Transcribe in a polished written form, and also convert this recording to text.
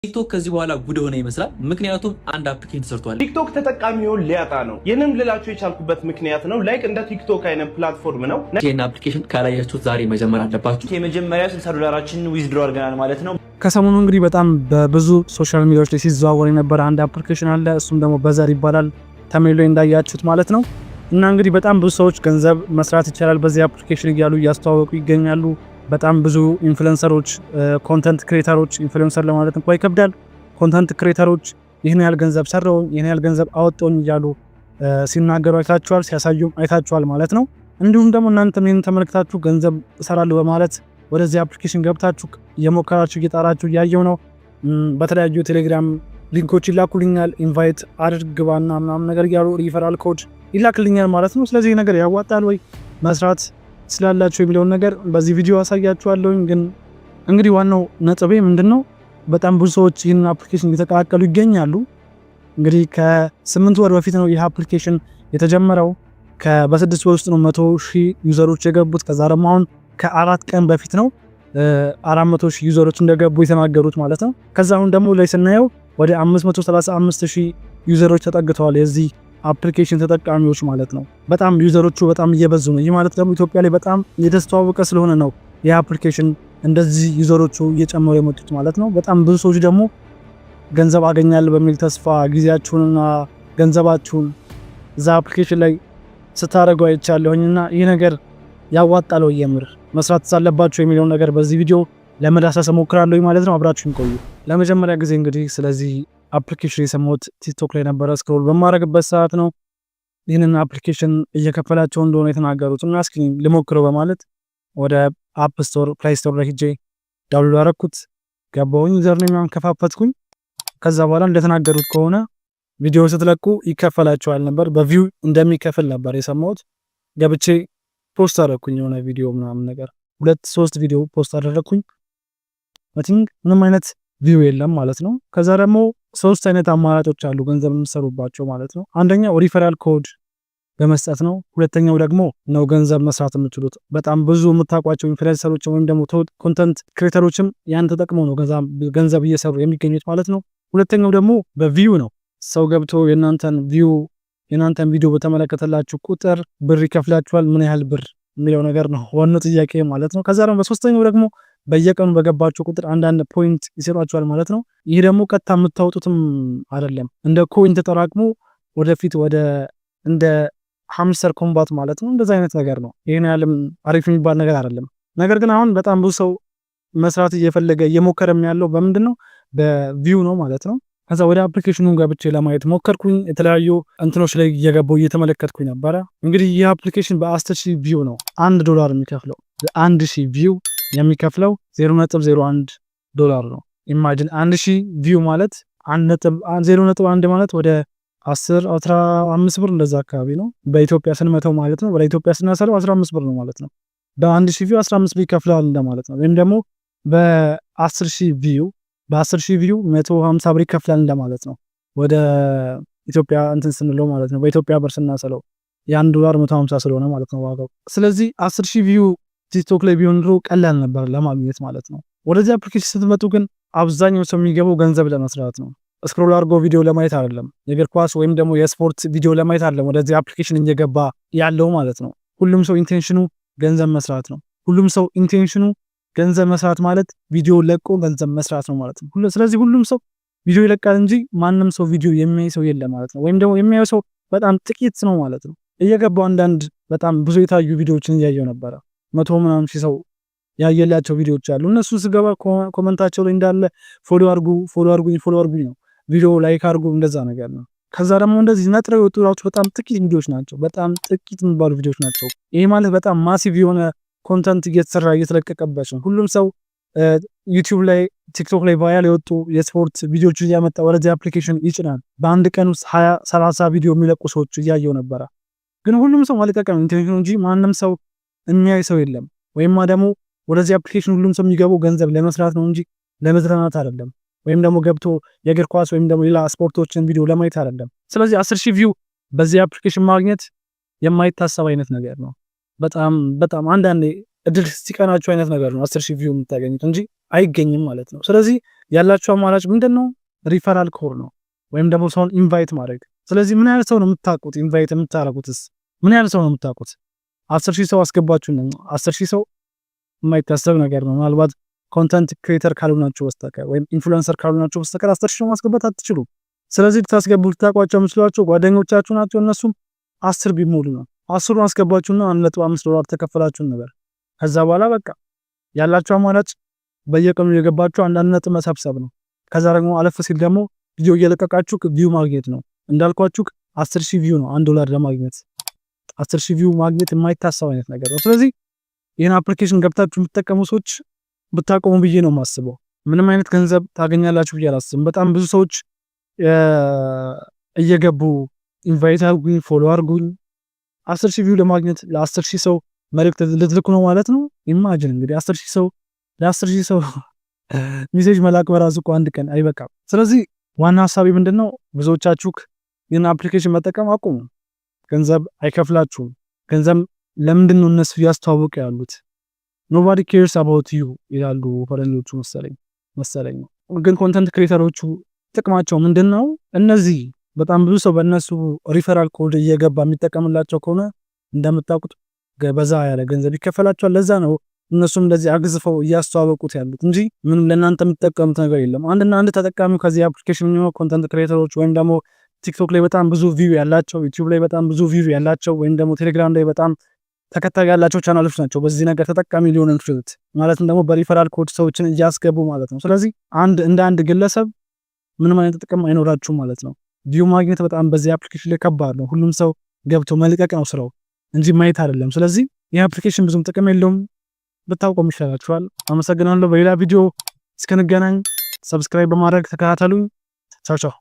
ቲክቶክ ከዚህ በኋላ ጉድ ሆነ ይመስላል። ምክንያቱም አንድ application ተሰርቷል። ቲክቶክ ተጠቃሚውን ሊያጣ ነው። ይህንም ልላችሁ የቻልኩበት ምክንያት ነው። Like እንደ ቲክቶክ አይነት platform ነው። ይህን application ካላያችሁት ዛሬ መጀመር አለባችሁ። የመጀመሪያ 60 ዶላራችንን withdraw አድርገናል ማለት ነው። ከሰሞኑ እንግዲህ በጣም በብዙ social media ዎች ላይ ሲዘዋወር የነበረ አንድ application አለ። እሱም ደግሞ በዘር ይባላል። Thumbnail ላይ እንዳያችሁት ማለት ነው። እና እንግዲህ በጣም ብዙ ሰዎች ገንዘብ መስራት ይቻላል በዚህ application እያሉ እያስተዋወቁ ይገኛሉ። በጣም ብዙ influencer ኦች፣ content creator ኦች፣ influencer ለማለት እንኳ ይከብዳል። Content creator ኦች ይህን ያህል ገንዘብ ሰራሁኝ፣ ይህን ያህል ገንዘብ አወጣሁኝ እያሉ ሲናገሩ አይታችኋል፣ ሲያሳዩም አይታችኋል ማለት ነው። እንዲሁም ደግሞ እናንተም ይህን ተመልክታችሁ ገንዘብ እሰራለሁ በማለት ወደዚህ application ገብታችሁ እየሞከራችሁ እየጣራችሁ እያየው ነው። በተለያዩ ቴሌግራም link ኦች ይላኩልኛል። Invite አድርግ ግባና ምናምን ነገር እያሉ referral code ይላክልኛል ማለት ነው። ስለዚህ ነገር ያዋጣል ወይ፣ መስራት ስላላችሁ የሚለውን ነገር በዚህ ቪዲዮ አሳያችኋለሁኝ። ግን እንግዲህ ዋናው ነጥቤ ምንድን ነው? በጣም ብዙ ሰዎች ይህንን application እየተቀላቀሉ ይገኛሉ። እንግዲህ ከ8 ወር በፊት ነው ይህ application የተጀመረው። በ6 ወር ውስጥ ነው 100,000 user ኦች የገቡት። ከዛ ደግሞ አሁን ከ4 ቀን በፊት ነው 400,000 user ኦች እንደገቡ የተናገሩት ማለት ነው። ከዛ አሁን ደግሞ ላይ ስናየው ወደ 535,000 user ኦች ተጠግተዋል የዚህ application ተጠቃሚዎች ማለት ነው። በጣም user ኦቹ በጣም እየበዙ ነው። ይህ ማለት ደግሞ ኢትዮጵያ ላይ በጣም የተስተዋወቀ ስለሆነ ነው ይህ application እንደዚህ user ኦቹ እየጨመሩ የመጡት ማለት ነው። በጣም ብዙ ሰዎች ደግሞ ገንዘብ አገኛለሁ በሚል ተስፋ ጊዜያችሁንና ገንዘባችሁን እዛ application ላይ ስታደርጉ አይቻለሁኝ እና ይህ ነገር ያዋጣል ወይ፣ የምር መስራት ሳለባችሁ የሚለውን ነገር በዚህ ቪዲዮ ለመዳሰስ እሞክራለሁ ማለት ነው። አብራችሁን ቆዩ። ለመጀመሪያ ጊዜ እንግዲህ ስለዚህ application የሰማሁት ቲክቶክ ላይ ነበረ። Scroll በማድረግበት ሰዓት ነው ይህንን application እየከፈላቸው እንደሆነ የተናገሩት እና እስኪ ልሞክረው በማለት ወደ App Store፣ Play Store ላይ ሄጄ download አደረኩት። ገባሁኝ፣ username ከፋፈትኩኝ። ከዛ በኋላ እንደተናገሩት ከሆነ ቪዲዮ ስትለቁ ይከፈላቸዋል ነበር፣ በ view እንደሚከፍል ነበር የሰማሁት። ገብቼ post አደረግኩኝ የሆነ ቪዲዮ ምናምን ነገር፣ ሁለት ሶስት ቪዲዮ post አደረግኩኝ። Nothing፣ ምንም አይነት view የለም ማለት ነው። ከዛ ደግሞ ሶስት አይነት አማራጮች አሉ ገንዘብ የምትሰሩባቸው ማለት ነው። አንደኛው referral code በመስጠት ነው። ሁለተኛው ደግሞ ነው ገንዘብ መስራት የምትችሉት፣ በጣም ብዙ የምታውቋቸው influencer ኦች ወይም ደግሞ content creator ኦችም ያን ተጠቅመው ነው ገንዘብ እየሰሩ የሚገኙት ማለት ነው። ሁለተኛው ደግሞ በ view ነው። ሰው ገብቶ የእናንተን view፣ የእናንተን ቪዲዮ በተመለከተላችሁ ቁጥር ብር ይከፍላችኋል። ምን ያህል ብር የሚለው ነገር ነው ዋናው ጥያቄ ማለት ነው። ከዛ ደግሞ በሶስተኛው ደግሞ በየቀኑ በገባችሁ ቁጥር አንዳንድ point ይሰጧችኋል ማለት ነው። ይህ ደግሞ ቀጥታ የምታወጡትም አይደለም፣ እንደ coin ተጠራቅሞ ወደፊት ወደ እንደ Hamster Kombat ማለት ነው። እንደዛ አይነት ነገር ነው። ይህን ያህልም አሪፍ የሚባል ነገር አይደለም። ነገር ግን አሁን በጣም ብዙ ሰው መስራት እየፈለገ እየሞከረም ያለው በምንድን ነው? በ view ነው ማለት ነው። ከዛ ወደ application ኑ ገብቼ ለማየት ሞከርኩኝ። የተለያዩ እንትኖች ላይ እየገባው እየተመለከትኩኝ ነበረ። እንግዲህ ይህ application በ10,000 view ነው 1 ዶላር የሚከፍለው። በ1,000 view የሚከፍለው 0.01 ዶላር ነው። Imagine፣ 1,000 view ማለት 0.1 ማለት ወደ 10 15 ብር እንደዛ አካባቢ ነው በኢትዮጵያ ስንመተው ማለት ነው። ወደ ኢትዮጵያ ስናሰለው 15 ብር ነው ማለት ነው። በ1,000 view 15 ብር ይከፍላል እንደማለት ነው። ወይም ደግሞ በ10,000 view፣ በ10,000 view 150 ብር ይከፍላል እንደማለት ነው። ወደ ኢትዮጵያ እንትን ስንለው ማለት ነው። በኢትዮጵያ ብር ስናሰለው የ1 ዶላር 150 ስለሆነ ማለት ነው ዋጋው። ስለዚህ 10,000 view ቲክቶክ ላይ ቢሆን ኖሮ ቀላል ነበር ለማግኘት ማለት ነው። ወደዚህ application ስትመጡ ግን አብዛኛው ሰው የሚገባው ገንዘብ ለመስራት ነው። Scroll አድርጎ ቪዲዮ ለማየት አይደለም። የእግር ኳስ ወይም ደግሞ የስፖርት ቪዲዮ ለማየት አይደለም ወደዚህ application እየገባ ያለው ማለት ነው። ሁሉም ሰው intention ኑ ገንዘብ መስራት ነው። ሁሉም ሰው intention ኑ ገንዘብ መስራት ማለት ቪዲዮ ለቆ ገንዘብ መስራት ነው ማለት ነው። ስለዚህ ሁሉም ሰው ቪዲዮ ይለቃል እንጂ ማንም ሰው ቪዲዮ የሚያይ ሰው የለም ማለት ነው። ወይም ደግሞ የሚያየው ሰው በጣም ጥቂት ነው ማለት ነው። እየገባው አንዳንድ በጣም ብዙ የታዩ ቪዲዮዎችን እያየው ነበረ። መቶ ምናምን ሺህ ሰው ያየላቸው ቪዲዮዎች አሉ። እነሱ ስገባ comment ኣቸው ላይ እንዳለ follow አርጉ፣ follow አርጉኝ፣ follow አርጉኝ ነው። ቪዲዮ like አርጉ፣ እንደዛ ነገር ነው። ከዛ ደግሞ እንደዚህ ነጥረው የወጡ ራሱ በጣም ጥቂት ቪዲዮዎች ናቸው። በጣም ጥቂት የሚባሉ ቪዲዮዎች ናቸው። ይሄ ማለት በጣም massive የሆነ content እየተሰራ እየተለቀቀበት ነው። ሁሉም ሰው ዩቲዩብ ላይ፣ ቲክቶክ ላይ viral የወጡ የስፖርት ቪዲዮዎች እያመጣ ወደዚህ application ይጭናል። በአንድ ቀን ውስጥ 20 30 ቪዲዮ የሚለቁ ሰዎች እያየው ነበረ። ግን ሁሉም ሰው መልቀቅ ነው intention ኑ እንጂ ማንም ሰው የሚያይ ሰው የለም። ወይም ደግሞ ወደዚህ application ሁሉም ሰው የሚገባው ገንዘብ ለመስራት ነው እንጂ ለመዝናናት አይደለም። ወይም ደግሞ ገብቶ የእግር ኳስ ወይም ደግሞ ሌላ ስፖርቶችን ቪዲዮ ለማየት አይደለም። ስለዚህ 10,000 view በዚህ application ማግኘት የማይታሰብ አይነት ነገር ነው። በጣም በጣም አንዳንዴ እድል ሲቀናችሁ አይነት ነገር ነው 10,000 view የምታገኙት እንጂ አይገኝም ማለት ነው። ስለዚህ ያላችሁ አማራጭ ምንድን ነው? Referral code ነው ወይም ደግሞ ሰውን invite ማድረግ። ስለዚህ ምን ያህል ሰው ነው የምታውቁት? Invite የምታደርጉትስ ምን ያህል ሰው ነው የምታውቁት? 10,000 ሰው አስገባችሁ፣ 10,000 ሰው የማይታሰብ ነገር ነው። ምናልባት content creator ካልሆናችሁ በስተቀር ወይም influencer ካልሆናችሁ በስተቀር 10,000 ማስገባት አትችሉም። ስለዚህ ልታስገቡ ልታውቋቸው የምትችሏቸው ጓደኞቻችሁ ናቸው። እነሱም 10 ቢሞሉ ነው። 10ሩን አስገባችሁና 1.5 ዶላር ተከፈላችሁ ነገር። ከዛ በኋላ በቃ ያላችሁ አማራጭ በየቀኑ እየገባችሁ አንዳንድ ነጥብ መሰብሰብ ነው። ከዛ ደግሞ አለፍ ሲል ደግሞ ቪዲዮ እየለቀቃችሁ view ማግኘት ነው። እንዳልኳችሁ 10,000 view ነው 1 ዶላር ለማግኘት። 10,000 view ማግኘት የማይታሰብ አይነት ነገር ነው። ስለዚህ ይህን application ገብታችሁ የምትጠቀሙ ሰዎች ብታቆሙ ብዬ ነው የማስበው። ምንም አይነት ገንዘብ ታገኛላችሁ ብዬ አላስብም። በጣም ብዙ ሰዎች እየገቡ invite አርጉኝ፣ follow አርጉኝ፣ 10,000 view ለማግኘት ለ10,000 ሰው መልእክት ልትልኩ ነው ማለት ነው። Imagine እንግዲህ 10,000 ሰው፣ ለ10,000 ሰው message መላክ በራሱ እኮ አንድ ቀን አይበቃም። ስለዚህ ዋና ሀሳቤ ምንድን ነው? ብዙዎቻችሁ ይህን application መጠቀም አቁሙ። ገንዘብ አይከፍላችሁም። ገንዘብ ለምንድን ነው እነሱ እያስተዋወቁ ያሉት? "Nobody cares about you" ይላሉ ፈረንጆቹ መሰለኝ። ግን content creator ኦቹ ጥቅማቸው ምንድን ነው? እነዚህ በጣም ብዙ ሰው በእነሱ referral code እየገባ የሚጠቀምላቸው ከሆነ እንደምታውቁት በዛ ያለ ገንዘብ ይከፈላቸዋል። ለዛ ነው እነሱም እንደዚህ አግዝፈው እያስተዋወቁት ያሉት እንጂ ምንም ለእናንተ የምትጠቀሙት ነገር የለም። አንድና አንድ ተጠቃሚው ከዚህ application የሚሆነው content creator ኦች ወይም ደግሞ ቲክቶክ ላይ በጣም ብዙ view ያላቸው፣ ዩቲዩብ ላይ በጣም ብዙ view ያላቸው ወይም ደግሞ ቴሌግራም ላይ በጣም ተከታይ ያላቸው ቻናሎች ናቸው በዚህ ነገር ተጠቃሚ ሊሆኑ የሚችሉት፣ ማለትም ደግሞ በ referral code ሰዎችን እያስገቡ ማለት ነው። ስለዚህ አንድ እንደ አንድ ግለሰብ ምንም አይነት ጥቅም አይኖራችሁም ማለት ነው። View ማግኘት በጣም በዚህ application ላይ ከባድ ነው። ሁሉም ሰው ገብቶ መልቀቅ ነው ስራው እንጂ ማየት አይደለም። ስለዚህ ይህ application ብዙም ጥቅም የለውም፣ ብታቆሙ ይሻላችኋል። አመሰግናለሁ። በሌላ ቪዲዮ እስክንገናኝ subscribe በማድረግ ተከታተሉኝ። ቻው ቻው።